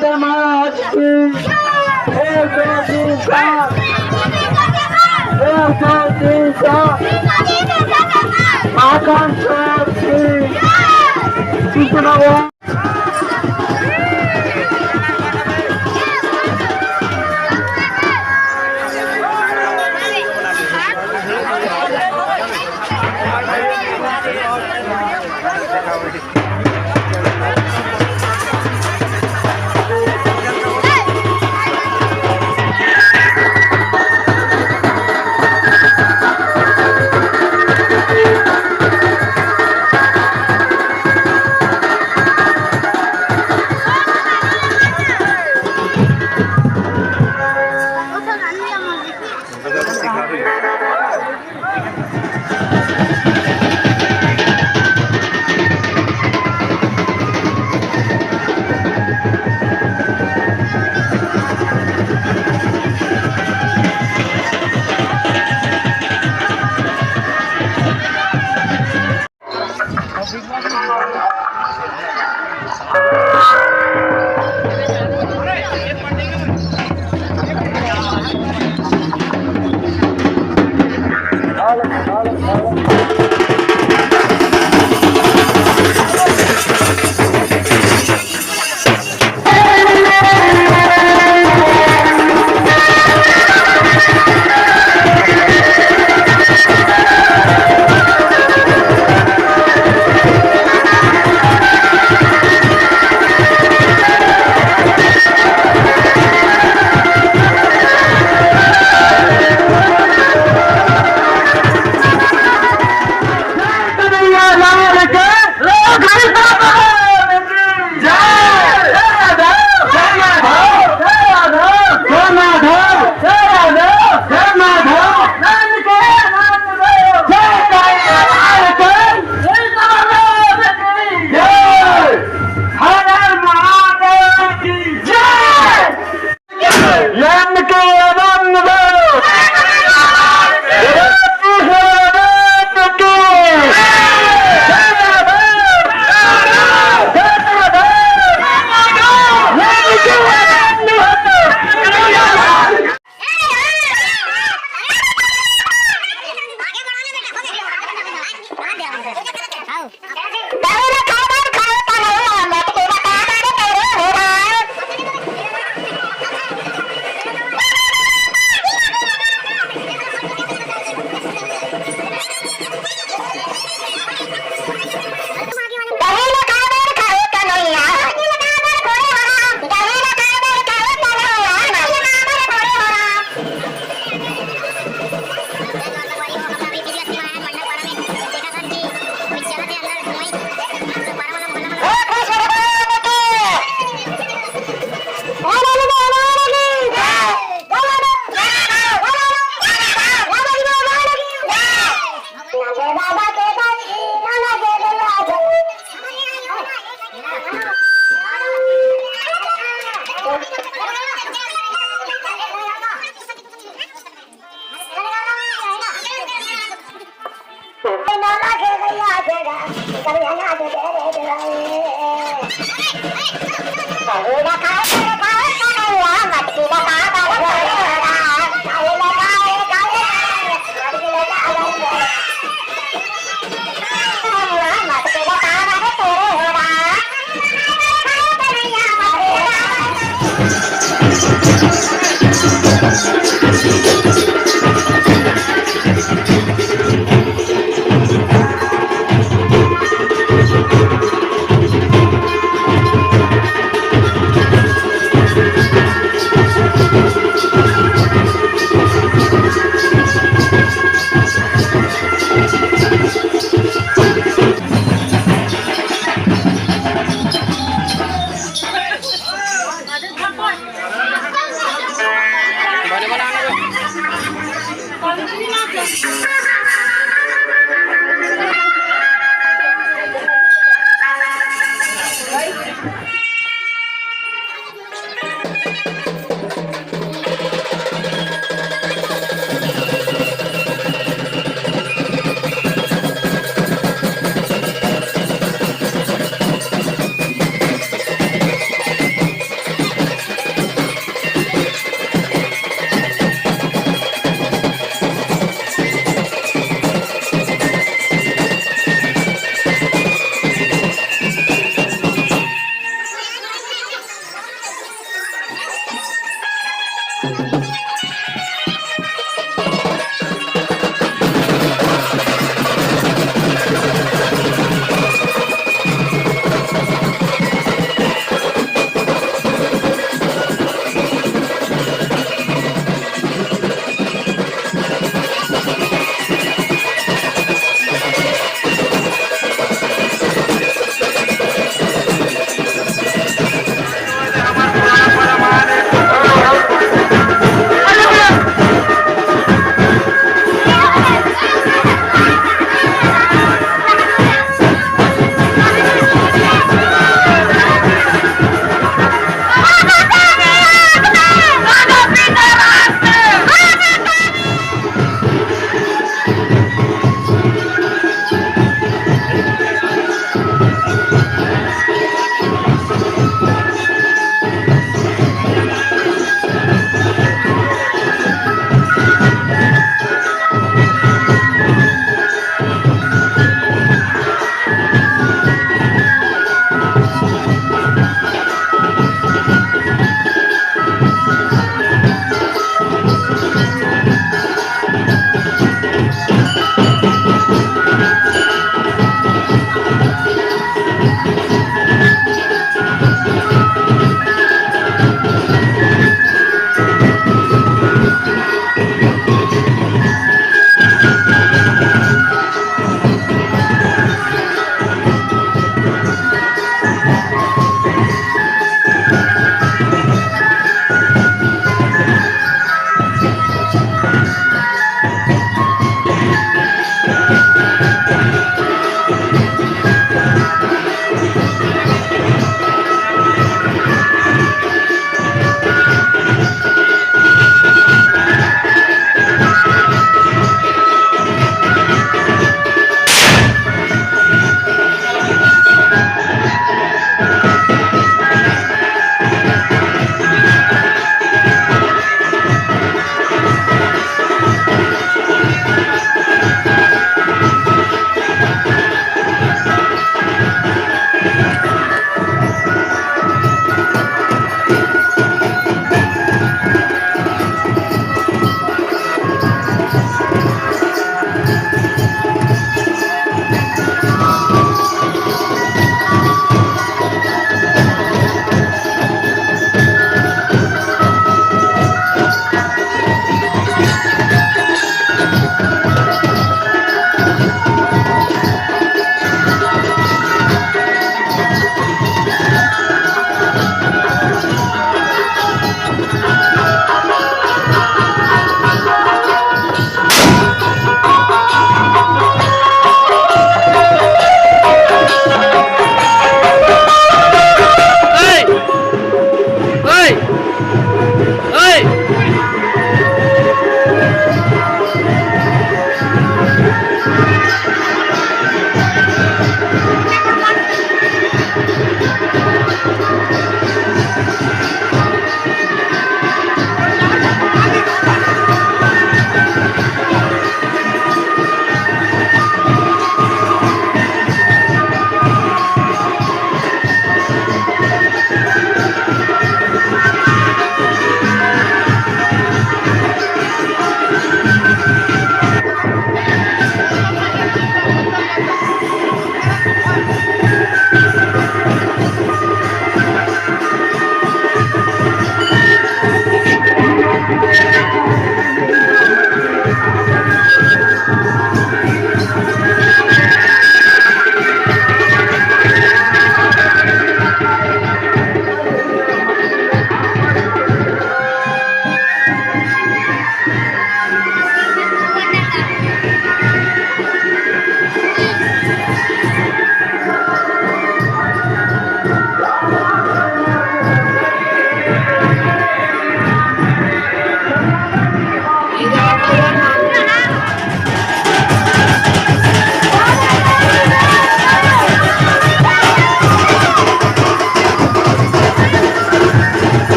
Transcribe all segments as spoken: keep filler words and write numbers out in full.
समाज की एक, दो, तीन, चार। एक, दो, तीन, चार। आकांक्षा की सूचना।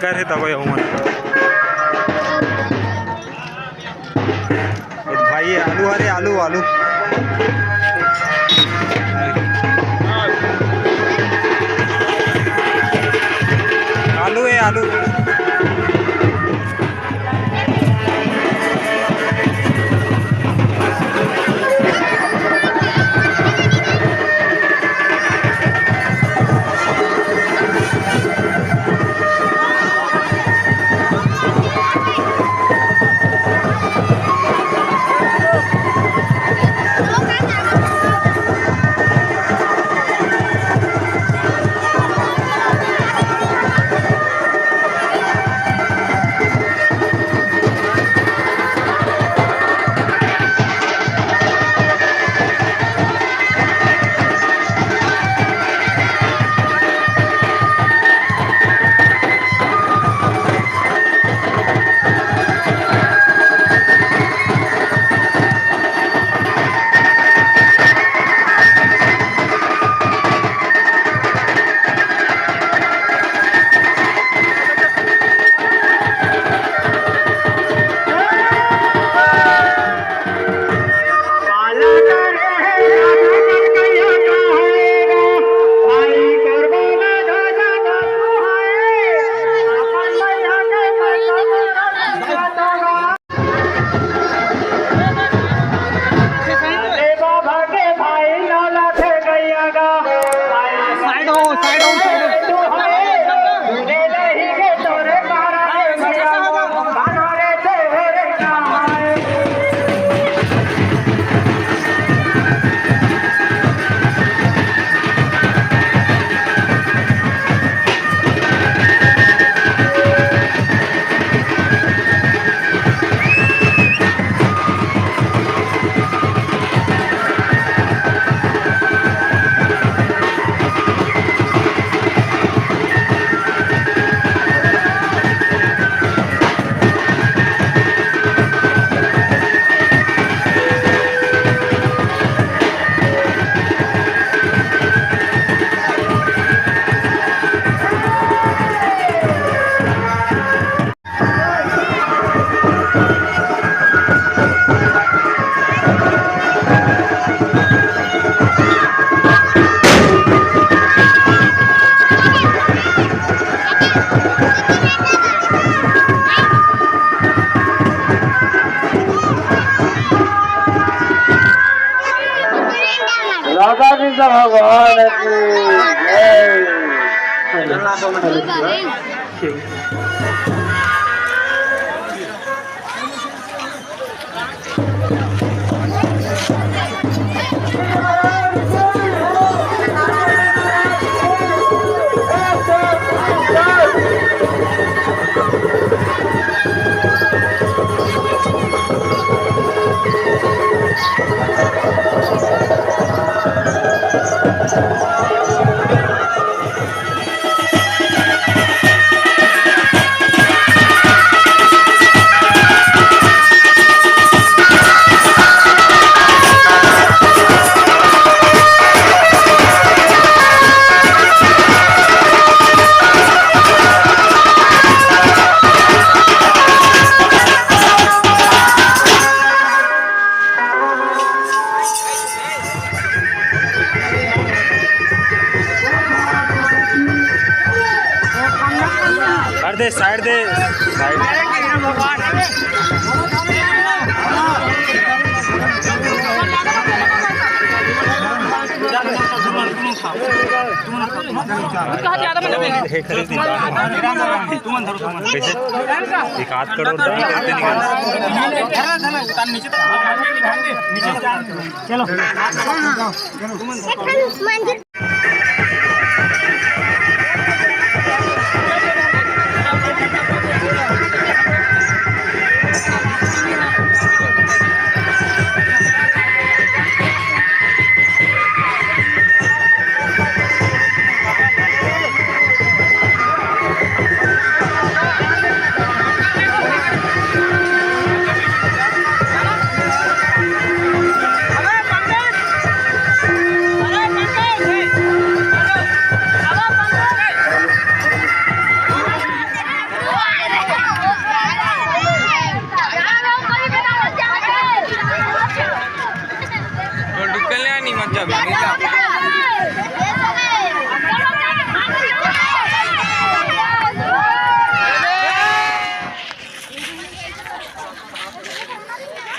कर हे तब हमन। ए भाई, आलू, अरे आलू, आलू। आलू हे, आलू। साइड हो, साइड हो, साइड हो। राधा कृष्ण भगवान की जय। कर दे, साइड दे, साइड। एक आध करोड़ दान करते निकल। चलो।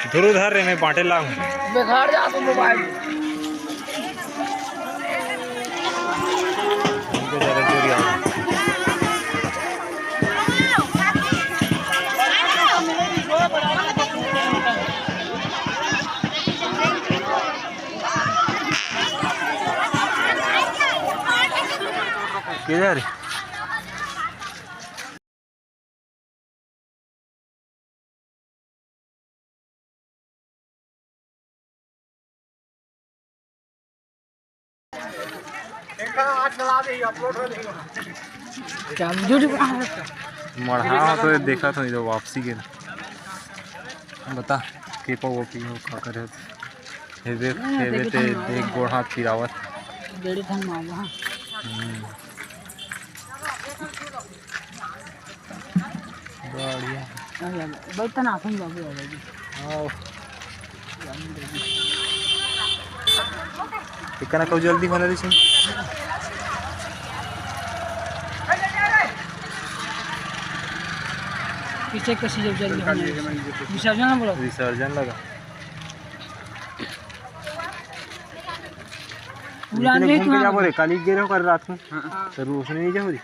धुरुधर रे, मैं बांटे लाऊं। बेकार जा तो मोबाइल। किधर? मढ़ा तो ये देखा था इधर वापसी के। बता, के पा वो पी हो, का करे? हे देख, हाँ, हे देख, बेटे, देख, गोड़ हाथ पिरावत। डेढ़ ठन मांगो, हाँ। हम्म। बढ़िया। अरे, बैठ ना, अपन बाबू आ जाएगी। आओ। इतना कब जल्दी होने रही? पीछे कसी जब जल्दी होने रही? विसर्जन ना बोलो। विसर्जन लगा। पूरा इतने अंधेर घूम के तुम्हारा। जाबो रे, काली गे रहो कल रात में। हाँ। तो रोशनी नहीं जाओ रे।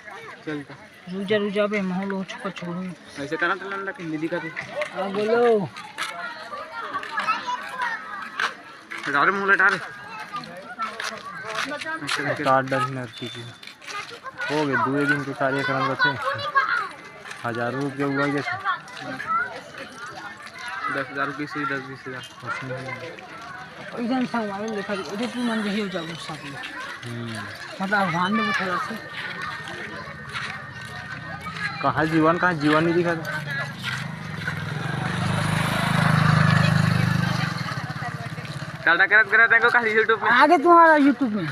चल तो। रुजा, रुजा बे, माहौल हो चुका छोड़ू। ऐसे करना तो लंडा के हिंदी दिखा दे। हाँ, बोलो। डाल मुंह लटा ले। स्टार डर नर की चीज। हो गए, दुए दिन के कार्यक्रम रखे। हजारों रुपया उड़ा गया था। दस हजार, बीस हजार, दस बीस हजार। इधर संगवारी लेखा, इधर तू मन रही हो जाओ साथ में। हम्म। मतलब, आह्वान में उठा रहा था। कहाँ जीवन, कहाँ जीवन नहीं दिखा था। टाटा करत करत देखो कल YouTube में। आगे तुम्हारा YouTube में।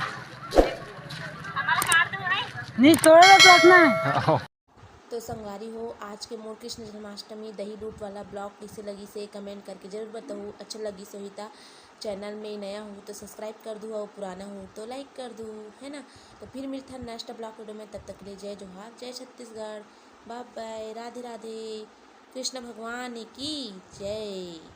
नहीं, तोड़े तो रखना है। तो संगवारी हो, आज के मोर कृष्ण जन्माष्टमी दही लूट वाला vlog कइसे लगिस हे, comment करके जरूर बताहू। अच्छा लगिस होही त channel में नया हो तो subscribe कर दू, अउ पुराना हो तो like कर दू, है ना। तो फिर मिलथन next vlog video में, तब तक के लिए जय जोहार, जय छत्तीसगढ़, bye bye, राधे राधे, कृष्ण भगवान की जय।